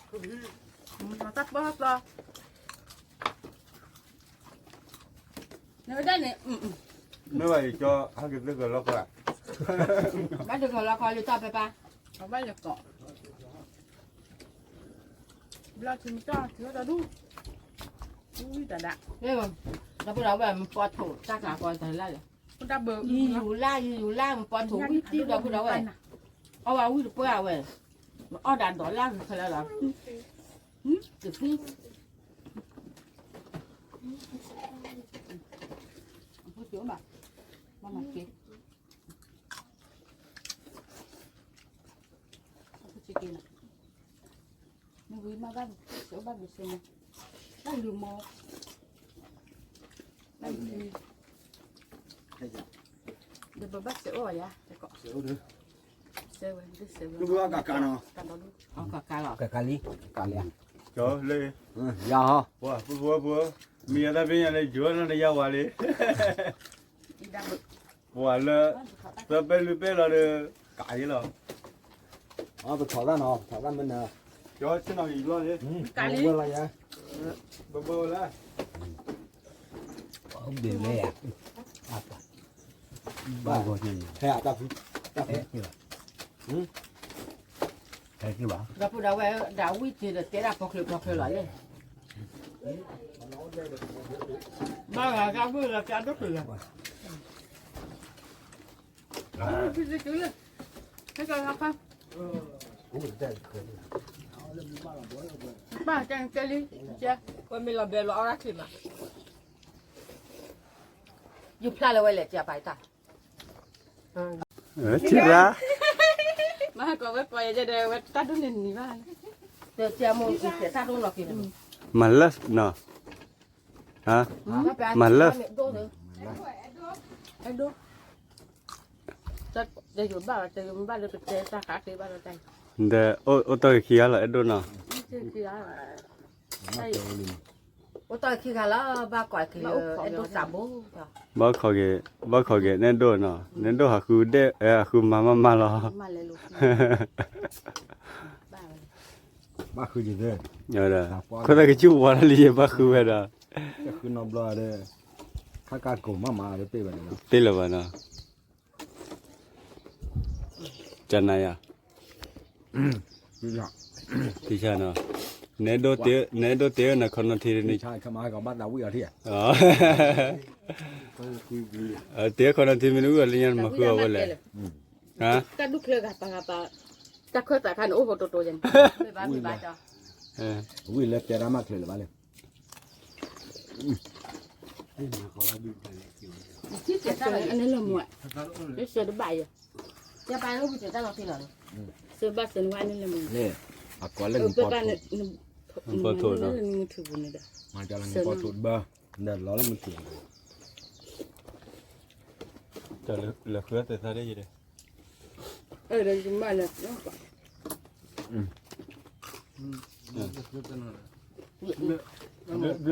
ကျီ, နဝဲဒၣ်န့ၣ်, မ့ၢ်ဘၣ်ယကၠီ ဟဲက့ၤသ့ၣ်ကလီၤခီ, ဘၣ်တကလီၤခီလံတၢ်ပဲပၢ်, အဘၣ်ယကိး, ဘျီထံမကၠီထံဝဲတဒူၣ်, ဝံၣ်တဒၣ်, ဒီပုၢ်ဒီဝဲၢ် မပီထိးတၢ်ကးကီတၢ်လၢ်လၢ, ယံၤယူၤလၢ် ယံၤယူၤလၢ် မပီထိးဝံၣ်တံၢ်ဒီပုၢ်ဒီဝဲၢ်, အီၣ်ဝဲဝံၣ်တပှၢ်ဝဲ, အီၣ်ဒၣ်ဒီးလၢ်ဂုၤခဲလၢာ်လီၤ, တသံ အဖိက့ၤအိၣ်ဘၣ်, ဘၣ်မၤက့ၤ, အဖိက့ၤနီၤ, မ့ၢ်ဝံၤမးဘၣ်, စဲးအိၣ်ဘၣ်ဘျုးစဲးမး, ဘၣ်လုၢ်မီ, ဘၣ်လုၢ်, ဒီးပဘၣ်စဲးအိၣ်ယၤ, စဲးဝဲ, စဲးဝဲ, ကကးနီၤ, ကကးလီၤ, ကကးလံ, ကကးလံ, ကလံ, ယၤဟီ, ပှၤ, ပှၤ, ပှၤ, မ့ၢ်ယၤတၢ်ဖဲညါလၢယိၤနီၤတယါဝၤလံ ပှၤလၢ သၢပဲလွံၢ်ပဲလီၤဒီး ကးယဲလီၤ, ပထီၣ်တၢ်နီၤ ပထီၣ်တၢ်မ့ၢ်နၤ, ကၠီဆ့ၣ်နီၤယံၤလီၤန့ၣ်, ကးလံ, ဘၣ်ဘၣ်ဝဲလၢ, ဘၣ်ဂီၤ, ဟဲတၢ်ဖု, တၢ်ဖု, ဟဲက့ၤဘၣ်, ဒီပုၢ်ဒီဝဲၢ်ဒၣ်ဝံၣ်က့ၤဒီးတဲဒၣ်ပီချုးပီချုးလီၤလံ, ဘၣ်ဂၤကဘုၣ်လီၤကၠီဒိၣ်ချုးလီၤ ပၢ်တဲကဲလံ, ဝဲမ့ၢ်လီၤဘဲလီၤအီၣ်ရၣ်ချ့မး, ယဖျါလၢဝဲလဲၣ် ကၠီပာ်တၢ်, ထံရၣ်, မၤဟးကီးဝဲပီၤယဲဒီးဝဲတၢ်ဒိၣ်န့ၣ်နံၤဘၣ်, တၢ်ဒိၣ်နီၢ်က့ၤ, မၤလၢနီၤ, မၤလၢ ဒီးအိၣ်တ့ၢ်ခံဂၤလီၤ အဲၣ်ဒိၣ်နီၤ, အိၣ်တ့ၢ်ခံဂၤလီၤ ဘၣ်ကိးက့ၤ အဲၣ်ဒိၣ်စးဘိ, ဘၣ်ခိးက့ၤ ဘၣ်ခိးက့ၤ နဲၣ်ဒိၣ်နီၤ, နဲၣ်ဒိၣ်ဟးဃုဒဲၣ် ဟးဃုမၤမၤမၤလီၤ, ဘၣ်ဃုက့ၤသ့, ခိၣ်သၣ်ကစူၢ်ဝါထီၣ်လံ ယဘၣ်ဃုဝဲဒီး, ဃုနီတဘျီဒီး, ခါကကိးမၤမၤဒီးပ့ၢ်ဝဲန့ၣ်လီၤ, ပ့ၢ်လၢၤဘၣ်နီၤ ကနၤယၤ, နီၤ, နအဲၣ်ဒိးတဲနၤခီနီၤထံန့ၣ်, တဲခီနီၤထံမ့ၢ်နအုၣ်အီၤလၢညါနမၤဃုအီၤဝဲလဲၣ်, တၢ်ဒူၣ်ချၢဂၤပၤဂၤပၤ, တၢ်ခၢၣ်သးခါန့ၣ်အိၣ်ဖိတိတိယဲန့ၣ်, ဝံၤလၢတဲဒၣ်မးချၢလၢၤဘၣ်လဲၣ်, အန့ၣ်လၢမူ, လၢစၢတဘၣ်ယဲ, စၢဘၣ်စၢနဝဲ, အန့ၣ်လၢမူ, အကိးလၢနပီထိၣ်, နမူထူပူၤန့ၣ်ဒီး, မၤလီၤလၢမူထူပူၤ, လဲၤဃုသ့ၣ်သၣ်ဒ်ယဲ, ဘျုးလၢ်အိၣ်လဲၣ်နီၤ, အိၣ်တၢ်အိၣ်တီ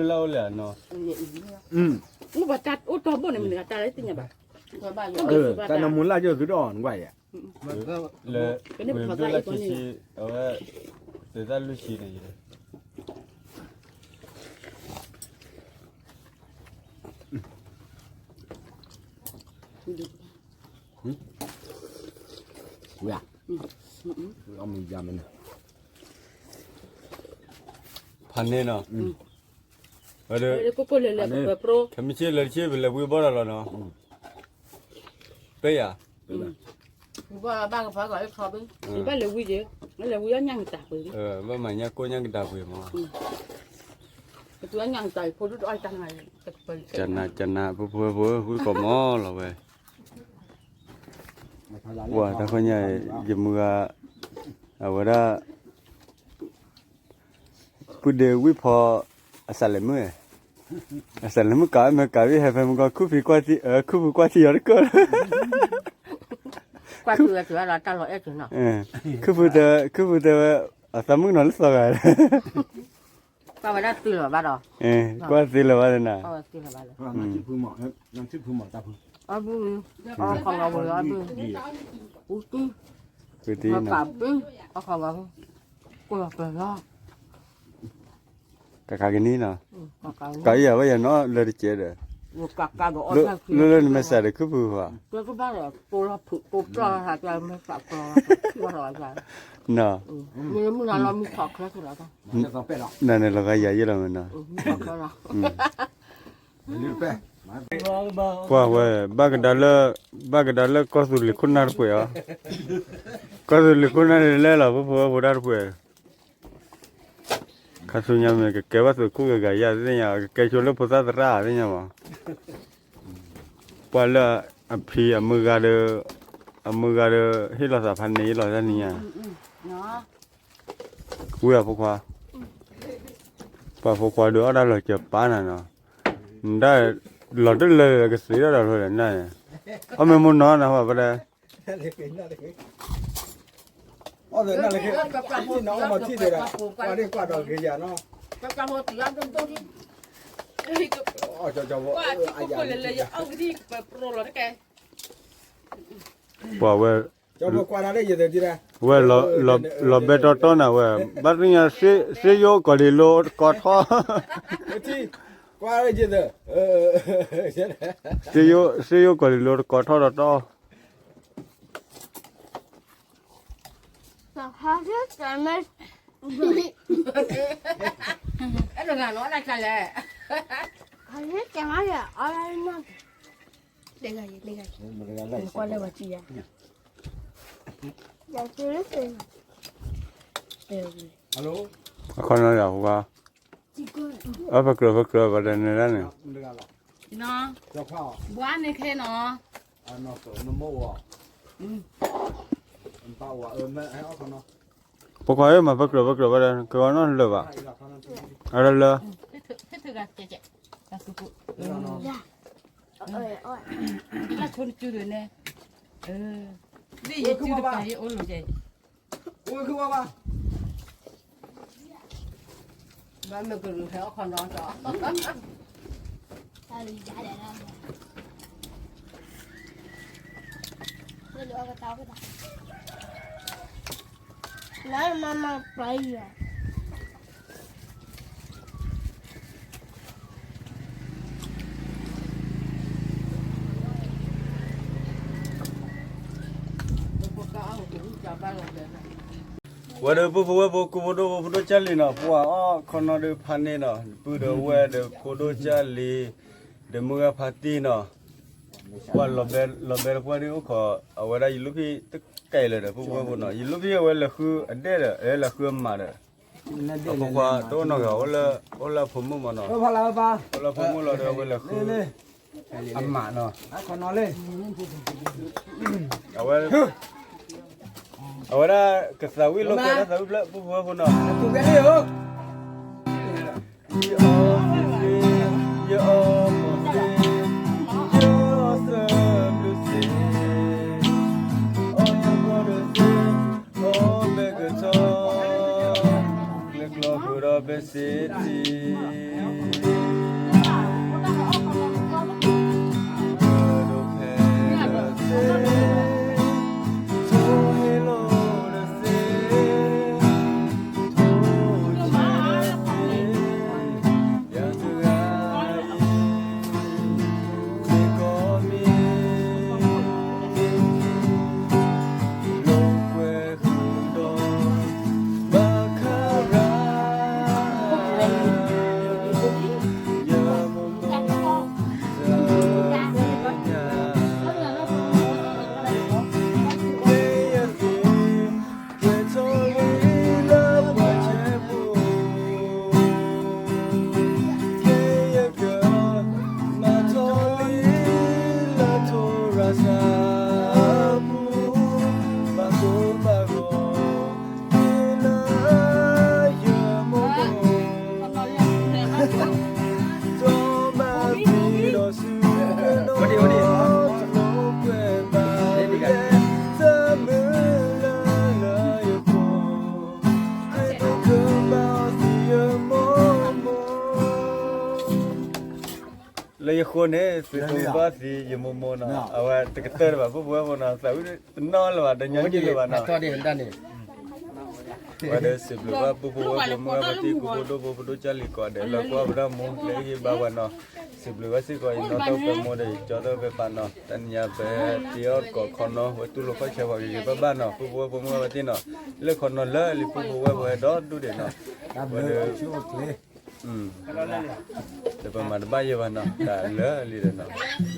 ဘိၣ်န့ၣ် မ့ၢ်တၢ်လၢသ့ၣ်ညါဘၣ်, တၢ်နမူလၢ်ကၢသုဒီးနကွၢ်ယဲ, လၢဘျုးလၢ်ခံဆံ, အဝဲ, သ့ၣ်သၣ်လွံၢ်ဆံန့ၣ် ဝဲ, အမုၢ်ယါမနုၤ, ဖးန့ၣ်နီၤ, ဝဲဒီး, ခဲမုၢ်ဆ့ၣ်လၢတဆ့ၣ်ပလဲၤဝံဘီၣ်ဒီးလီၤနီၤ, ပ့ၢ်ယၤ, ဘၣ်လဲၤဝံယဲ, လဲၤဝံအီၣ်ညၣ်ကတၢၢ်ပှ့ၤ, ဘၣ်မၤညၣ်ကိၢ်ညၣ်ကတၢၢ်ပှ့ၤမး, ကနၤ, ကနၤ, ဖိဖိဖိ ဃုကီၢ်မီၤလီၤဝဲ ပှၤတၢ်ဃီညါ, ယမုၢ်ဂၤ, အဝဲဒၣ်, ပုၢ်ဒ့ဝံၢ်ဖီ, အစးလဲၤမုၣ်, အစးလဲၤမုၣ်ကးမ့ၢ်ကးဝံၣ်ဟဲဖဲမုၢ်ကီၢ် ခူၣ်ဖံးကွၢ်ထံအီၤတကၢၢ်, ခူၣ်ဖံးတဲ, ခူၣ်ဖံးတဲဝဲ, အသးမုၣ်နီၤလၢသီဂၤ, ကွၢ်ဝဲဒၣ်သ့လၢၤဘၣ်ဒီး, ကွၢ်သ့လၢၤဘၣ်ဒီးနၤ, အီၣ်ခီဂီၤဝဲအီၣ်ဘု, အူတံၢ်, ကးပ့, အီၣ်ခီဂီၤ, ကိၢ်လီၤပျၢၤလီၤ, ကကးကနံၣ်နီၤ, ကးအံၤအဝဲယၤနီၤလၢတကဲဒီး, လၢလၢနမဲာ်ဆှးဒီးခုၣ်ဖုးဃီ, နန့ၣ်လီၤဂာ်ယၤယဲလီၤမ့ၢ်နီၤ, ကွၢ်ဝဲ, ဘၣ်ကဒါလၢ, ဘၣ်ကဒါလၢကီၢ်သူလ့ၤခိၣ်နၢ်တပှဲၤအီၤ, ကီၢ်သူလ့ၤခိၣ်နၢ်န့ၣ်လဲၣ်လီၤ ဖိဖိဝဲဖိတၢ်တပှဲၤ, ခါဆူညါမ့ၢ်ကကဲဘၣ်သုးခိၣ်ဂၤဂၤယၤ သ့ၣ်ညါ ကကဲဆိလၢဖိသၣ်သရၣ်သ့ၣ်ညါမး, ပှၤလၢအဖံးအမုၢ်ဂၤဒီး, အမုၢ်ဂၤဒီး ဟ့ၣ်လီၤသးဖးန့ၣ် ဟ့ၣ်လီၤသးန့ၣ်ညါ, ဝံၤအဖိခွါ, ပှၤဖိခွါဒီးအီၣ်ဒၣ်လီၤစၢၤပာ်နၤနီၤ, နဒၣ်လီၤတလၢာ်ကသ့ဒၣ်ဒီးဖျိလဲၣ်နၤ, အီၣ်မ့ၢ်မိၢ်နီၤနၤဟီၣ်ပဒဲ အီၣ်သနၢ်လၢက့, အီၣ်မၤထံၣ်ဒဲးဒီး, ပှၤဒ့ကွၢ်ဒီးဂ့ၤယၤနီၤ, အီၣ်ကၠီကၠီဖိ, ပှၤဝဲ, ဝဲ, လီၤဘဲတီတီနၤဝဲ, ဘၣ်သ့ၣ်ညါ, သ့ၣ်ယိၣ်ကီၤလံၤလိတကီထီၣ်, သ့ၣ်ယိၣ်, သ့ၣ်ယိၣ်ကီၤလံၤလိတကီထီၣ်တီတီ အဲၣ်ဒိးဂၤနီၤ တၢ်ချါလဲၣ်, အခီနီၤယၤဟူဘၣ်, အဖဲကြၢးဖဲကြၢးဘၣ်ဒီးန့ၣ်ဒၣ်န့ၣ်, ဘှါန့ၣ်ခဲနီၤ, ဖိခွါဧၢ မၤဖဲကြၢးဖဲကြၢးဘၣ်ဒီး ကဂီၤနီၢ်လၢာ်ဘၣ်, အလၢလၢ, လၢဆိနစုဒၣ်န့ၣ်, ဒ်ယဲၢ်စုတပၤယအိၣ်လိာ်ကဲ, ဘၣ်မ့ၢ်ကရူၢ်ဟဲအီၣ်ခီနီၤဒီး 妈妈，可以。 ပကအီၣ်ကဝံၣ်ကဘၣ်လီၤလဲၣ်, ဝဲဒီးပုၢ်ဖိဝဲၢ်ဖိ ကိးဖိဒိၣ်ဖိ ဖိဒိၣ်ကၢ်လံၤနီၤ, ပှၤအီၣ်ခီနီဒီးဖးန့ၢ်နီၤ, ပုၢ်ဒီးဝဲၢ်ဒီးဖိဒိၣ်ကၢ်လံၤ, ဒီးမုၢ်ဂၢ်ဖါတံၢ်နီၤ, ပှၤလီၤဘဲလီၤဘဲတပှၢ်ဒ်အိၣ်ခိး, အဝဲဒၣ်ယလူၢ်ဖံတကဲလၢာ်ဒီး ပုၢ်ဖိဝဲၢ်ဖိနီၤ, ယလူၢ်ဖံအဝဲလဲၤဃုအဒဲၣ်ဒီး အလဲၤဃုအမးဒီး အဖိခွါတအိၣ်နီတဂၤ, အိၣ်လၢအဖိမုၣ်မးနီၤ, အိၣ်လၢအဖိမုၣ်လီၤဒီး အဝဲလဲၤဃုအမးနီၤ, အဝဲ အဝဲဒၣ်ကသးဝံၣ်လိာ်ကွဲဒၣ်သးဝံၣ်ဖျၢၣ် ပုၢ်ဖိဝဲၢ်ဖိနီၤ, ယအီၣ်သ့, ယအီၣ်မီၤသ့, ယအီၣ်သဘျုးသ့, အီၣ်ယမီၤဒၢးသ့, အီၣ်ဘဲကထီ, ကျဲကျီဃုာ်ဒီးဘဲစ့ထံ လၢယဃိန့ၣ် သုးခိၣ်ဘၣ်သံယမိၢ်မိၢ်နီၤ, အဝဲတကတၢၢ်လၢၤဘၣ် ပုၢ်ဖိဝဲၢ်ဖိနီၤ, သးဝံၣ်တနီၤလၢၤဘၣ် တညီနုၢ်လၢၤဘၣ်နီၤ, ဝဲဒီးစံးဘျုးဘၣ်ပုၢ်ဖိဝဲၢ်ဖိ မုၢ်ဂၢ်ဖါတံၢ် ကိးဖိဒိၣ်ဖိ ဖိဒိၣ်ကၢ်လံၤ ကိးဂၤဒဲးလၢကွၢ်ပဒၣ်မူလၢဟ့ၣ်ဂံၢ်ဘါပှၤနီၤ, စံးဘျုးဘၣ်စ့ၢ်ကီး ယနီၢ်သီၣ်ဖဲမိၢ်ဒီး ယကၠီသီၣ်ဖဲပၢ်နီၤ, တနံၤညါပတ့အီၣ်တကိးခီနီၤ ဝဲတူၢ်လိာ်ခီၣ်ဆၢပှၤဂ့ၤဂ့ၤဘၣ်ဘၣ်နီၤ, ပုၢ်ဖိဝဲၢ်ဖိ မုၢ်ဂၢ်ဖါတံၢ်နီၤ, လၢခီနီၤလၢလံ ပုၢ်ဖိဝဲၢ်ဖိ ဟဲဒီဒူၣ်ဒံးနီၤ, ဝဲဒီး ဒီးပမၤတဘၣ်ယဲဘၣ်နီၤ, တၢ်လၢလံဒီးနီၤ,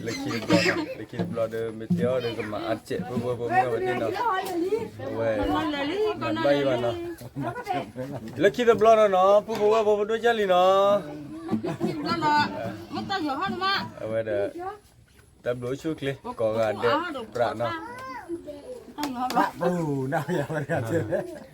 လၢခံတဘျီနီၤ, လၢခံတဘျီဒီး မ့ၢ်တ့အီၣ်ဒီးကမၤအါတစဲး ပုၢ်ဖိဝဲၢ်ဖိ မုၢ်ဂၢ်ဖါတံၢ်နီၤ, အဝဲ မၤတဘၣ်ယဲဘၣ်နီၤ, လၢခံတဘျီနီၤနီၤ ပုၢ်ဖိဝဲၢ်ဖိ ဖိဒိၣ်ကၢ်လံၤနီၤ, အဝဲဒီး တၢ်ဘျုးအိၣ်ဆူၣ်အိၣ်ချ့ ကိးဂၤဒဲး ပြးနီၤ, ပူၤနၢ်ယၤဝဲတဂၤ